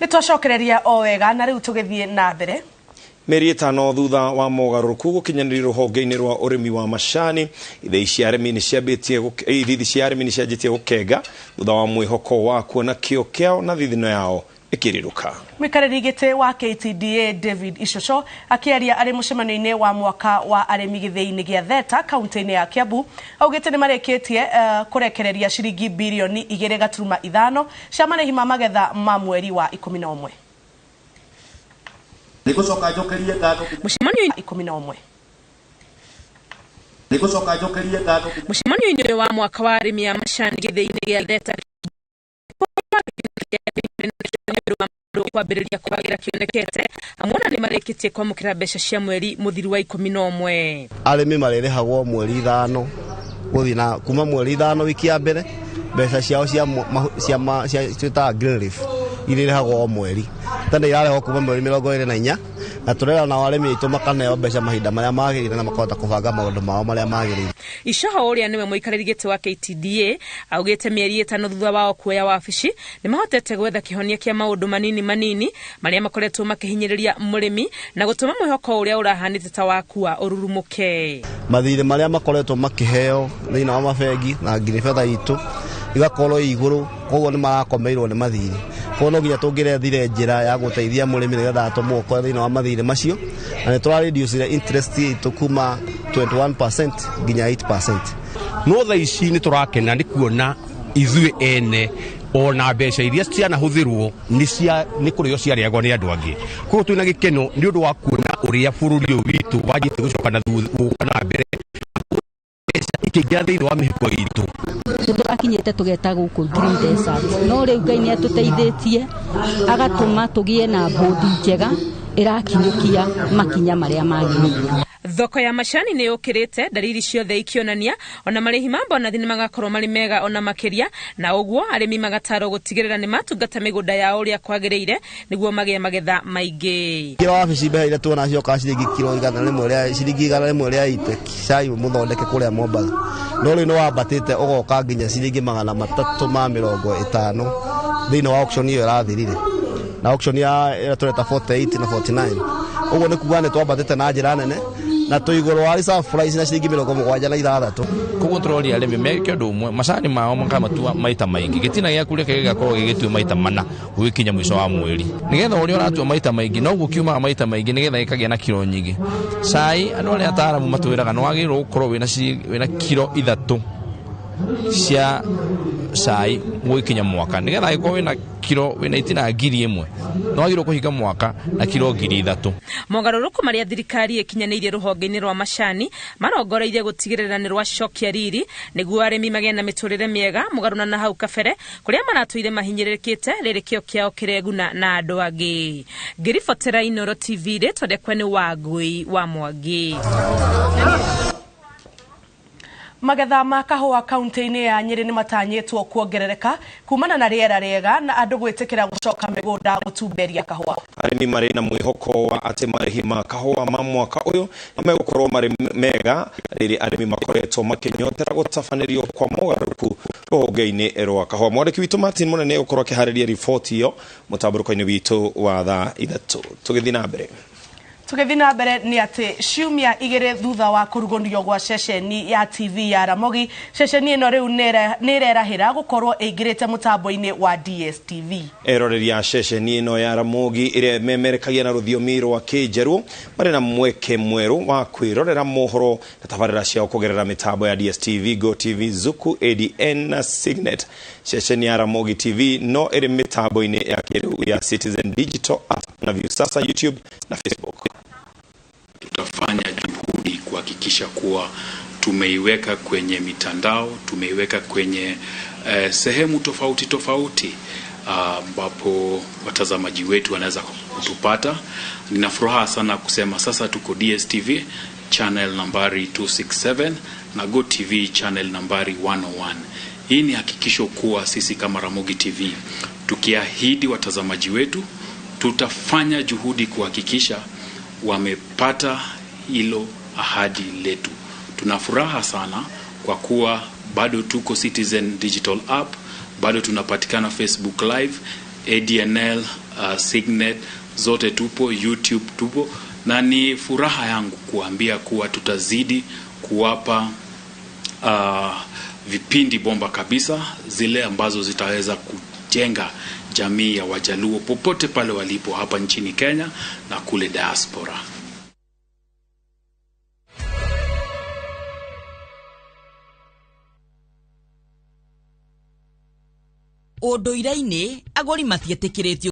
Nĩ twacokereria o wega na rĩu tũgĩthiĩ na mbere. Mĩeri 5 thutha wa mogarũrũku gũkinyanĩrio rũhonge-inĩ rwa ũrĩmi wa macani, ithĩi cia arĩmi nĩ cianjĩtie gũkenga thutha wa mwĩhoko wa kuona kĩo kĩao na thithino yao ĩkĩrĩrũka. Mũikarĩri gĩtĩ wa KTDA David Icoco akĩaria arĩ mũcemanio-inĩ wa mwaka wa arĩmi gĩthĩi-inĩ gĩa Theta kaunti-inĩ ya Kiambu augĩte nĩ marĩkĩtie kũrekereria ciringi birioni 2.5 cia marĩhi ma magetha ma mweri wa 11. Nĩngũcoka njokerie ngatho mũcemanio 11. Nĩngũcoka njokerie ngatho mũcemanio-inĩ wa mwaka wa arĩmi a macani gĩthĩi-inĩ gĩa Theta kwambĩrĩria kwagĩra kĩonekete amwe ona nĩ marĩkĩtie kwamũkĩra mbeca cia mweri mũthiru wa 11. Arĩmi marĩrĩhagwo mweri 5 gũthiĩ na kuma mweri 5 wiki ya mbere mbeca ciao cia twĩtaga green leaf irĩrĩhagwo o mweri tene irarĩhwo kuma mweri 24 na tũrera nao arĩmi aitũ makaneo mbeca mahinda marĩa magĩrĩire na makahota kũbanga maũndũ mao marĩa magĩrĩire. Icoho ũrĩa nĩwe mũikarĩri gĩtĩ wa KTDA augĩte mĩeri 5 thutha wao kuoya wabici nĩ mahotete gwetha kĩhonia kĩa maũndũ manini manini marĩa makoretwo makĩhinyĩrĩria mũrĩmi na gũtũma mwĩhoko ũrĩa ũrahanĩte ta wakua ũrurumũke. Mathirĩ marĩa makoretwo makĩheo thĩinĩ wa mabengi na nginya betha itũ igakorwo igũrũ, koguo nĩ marakomeirwo nĩ mathirĩ. Koguo no nginya tũngĩrethire njĩra ya gũteithia mũrĩmi nĩgetha atũmũokoe thĩinĩ wa mathirĩ macio, na nĩ tũrareducire interest itũ kuma 21% nginya 8%. No thaa ici nĩ tũrakena nĩ kuona ithuĩ ene ona mbeca iria cianahũthĩrwo nĩ kũrĩo ciarĩagwo nĩ andũ angĩ. Koguo twĩna gĩkeno nĩ ũndũ wa kuona ũrĩa bũrũri ũyũ witũ wanjĩtie gũcoka na gũka na mbere ikĩingĩra thĩinĩ wa mĩhuko itũ. Tũrakinyĩte tũgeta gũkũ Green Desert, no rĩu Ngai nĩ atũteithĩtie agatũma tũgĩe na bodi njega ĩrakinyũkia makinya marĩa magĩrĩire. Thoko ya macani nĩ yũkĩrĩte dalili ciothe ikĩonania ona marĩhi ma bonathi nĩ magakorwo marĩ mega ona makĩria, na ũguo arĩmi magatarwo gũtigĩrĩra nĩ matungata mĩgũnda yao ũrĩa kwagĩrĩire nĩguo magĩe magetha maingĩ. Kĩro wabici mbeca iria tuona cioka ciringi kiro 100 rĩa ciringi 100 rĩa ite cai mũthondeke kũrĩa Mombatha, no rĩu nĩ wambatĩte ũgoka nginya ciringi 350 thĩinĩ wa auction ĩyo ĩrathirire, na auction ya ĩrĩa tũreta 48 na 49. Ũguo nĩ kuga nĩ twambatĩte na njĩra nene na tũ igũrũ wa reserve price na ciringi 76. Koguo tũroria arĩmi meke ũndũ ũmwe, macani mao makamatua maita maingĩ, gĩtina gĩaku reke gĩgakorwo gĩgĩtua maita mana gũgĩkinya mũico wa mweri, nĩgetha ũrĩa ũratua maita maingĩ noguo kiumaga maita maingĩ nĩgetha gĩkagĩa na kiro nyingĩ. Cai andũ arĩa ataaramu matwĩraga nĩ wagĩrĩirwo gũkorwo wĩna kiro 3 cia cai gũgĩkinya mwaka, nĩgetha angĩkorwo wĩna kiro wĩna itina 1000 no wagĩrĩirwo kũhinga mwaka na kiro 3000. Mogarũrũku marĩa thirikari ĩkinyanĩirie rũhonge-inĩ rwa macani marongoreirie gũtigĩrĩra nĩ rwacokia riri nĩguo arĩmi magĩe na mĩtũrĩre mĩega mũgarũna na hau kabere kũrĩa maratũire mahinyĩrĩrĩkĩte rĩrĩ kĩo kĩao kĩreguna na andũ angĩ. Ngĩribotera Inooro TV rĩtwa rĩakwa nĩ Wangui wa Mwangi. Magetha ma kahũa kaunti-inĩ ya Nyĩrĩ nĩ matanyĩtwo kuongerereka kumana na rĩera rĩega na andũ gwĩtĩkĩra gũcoka mĩgũnda gũtumberia kahũa. Arĩmi marĩ na mwĩhoko wa atĩ marĩhi ma kahũa ma mwaka ũyũ nĩ megũkorwo marĩ mega rĩrĩa arĩmi makoretwo makĩnyotera gũtabanĩrio kwa mogarũrũku rũhonge-inĩ rwa kahũa. Mwandĩki witũ Martin Mũnene egũkorwo akĩharĩria riboti ĩyo mũtambũrũko-inĩ witũ wa thaa 3. Tũgĩthiĩ na mbere. Tũgĩthiĩ na mbere nĩ atĩ ciumia 2 thutha wa kũrugũrio gwa ceceni ya TV ya Ramogi, ceceni ĩno rĩu nĩ ĩrerahĩra gũkorwo ĩingĩrĩte mũtambo-inĩ wa DSTV. Eroreri a ceceni ĩno ya Ramogi ĩrĩa memerekagia na rũthiomi rwa Kĩnjaruo marĩ na mweke mwerũ wa kwĩrorera mohoro na tabarĩra ciao kũgerera mĩtambo ya DSTV, Go TV, Zuku, ADN na Signet. Ceceni ya Ramogi TV no ĩrĩ mĩtambo-inĩ ya kĩrĩu ya Citizen Digital App na Viusasa, YouTube na Facebook. Tutafanya juhudi kuhakikisha kuwa tumeiweka kwenye mitandao, tumeiweka kwenye sehemu tofauti tofauti ambapo watazamaji wetu wanaweza kutupata. Nina furaha sana kusema sasa tuko DSTV channel nambari 267 na Go TV channel nambari 101. Hii ni hakikisho kuwa sisi kama Ramogi TV tukiahidi watazamaji wetu tutafanya juhudi kuhakikisha wamepata hilo ahadi letu. Tuna furaha sana kwa kuwa bado tuko Citizen Digital App, bado tunapatikana Facebook Live, ADNL Signet, zote tupo, YouTube tupo, na ni furaha yangu kuambia kuwa tutazidi kuwapa vipindi bomba kabisa, zile ambazo zitaweza kujenga jamii ya Wajaluo popote pale walipo hapa nchini Kenya na kule diaspora. Ũndũire-inĩ agũri matiĩtĩkĩrĩtio.